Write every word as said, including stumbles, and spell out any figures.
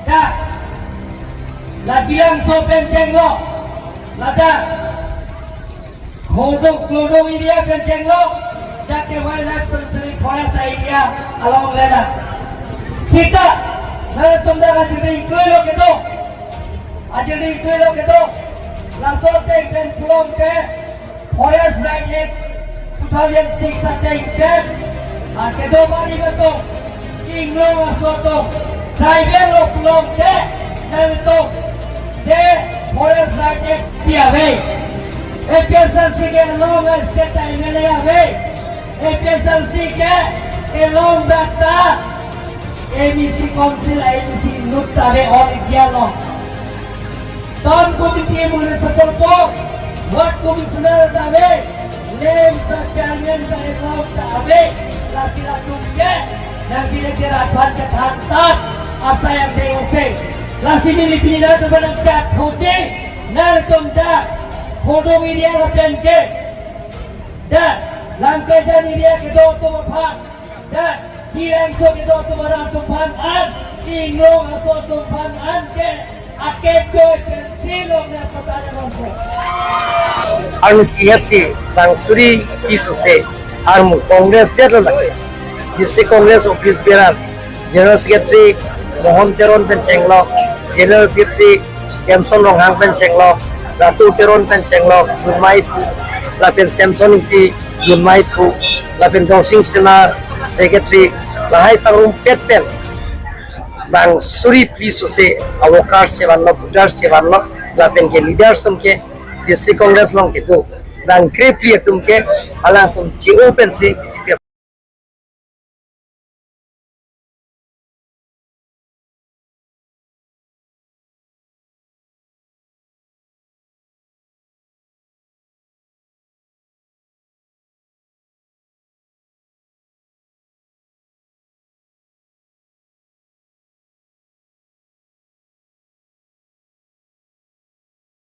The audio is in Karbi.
Ladak, la Jilangso pen chenglo, ladak Khodok Klodong area pen chenglo, dak ke wildlife sanctuary forest area along le la. Sita, nangtum dak ajirdi ingkoi lo kedo, ajirdi ingkoi lo kedo, laso ateng pen pulote Forest Right Act two thousand six ateng pen, ah, kedo bari atum, inglong aso atum, tribal lo pulote, nangtum, de Forest Right Act pi ave. APHLC ke along state M L A ave. APHLC ke along dak ta MAC council, MAC inut ta ave all India along. Town committee, municipal board, ward commissioner ta ave, NEM ta chairman ta along ta ave, lasi latum ke, nang bile ke rat aphan chethan tang, asai angdeng ose. Lasi neli pini nangtum aphan nangchat phuti, nangtum dak, Khodok area lapen ke, dak, Lamkaijan area kedo atum aphan, dak, Jilangso kedo atum arat atum aphan an, inglong aso atum aphan an ke, akep joy pensi longle kota de bangso. Arni C H C bang suri ki suse, armu Congress det lo lake. District Congress office bearer, General Secretary Mohan Teron pen chenglo, General Secretary Jameson Ronghang pen chenglo, Ratu Teron pen chenglo, Dunmai Phu, lapen Samson Ingti, Dunmai Phu, lapen Dongsing Sena, Secretary, lahai pangrumpet pen bang suri phli suse a-workers chevanlo, voters chevanlo, lapen ke leaders atum ke, District Congress along kedo bang krephli atum ke, alangtum che-o pensi B J P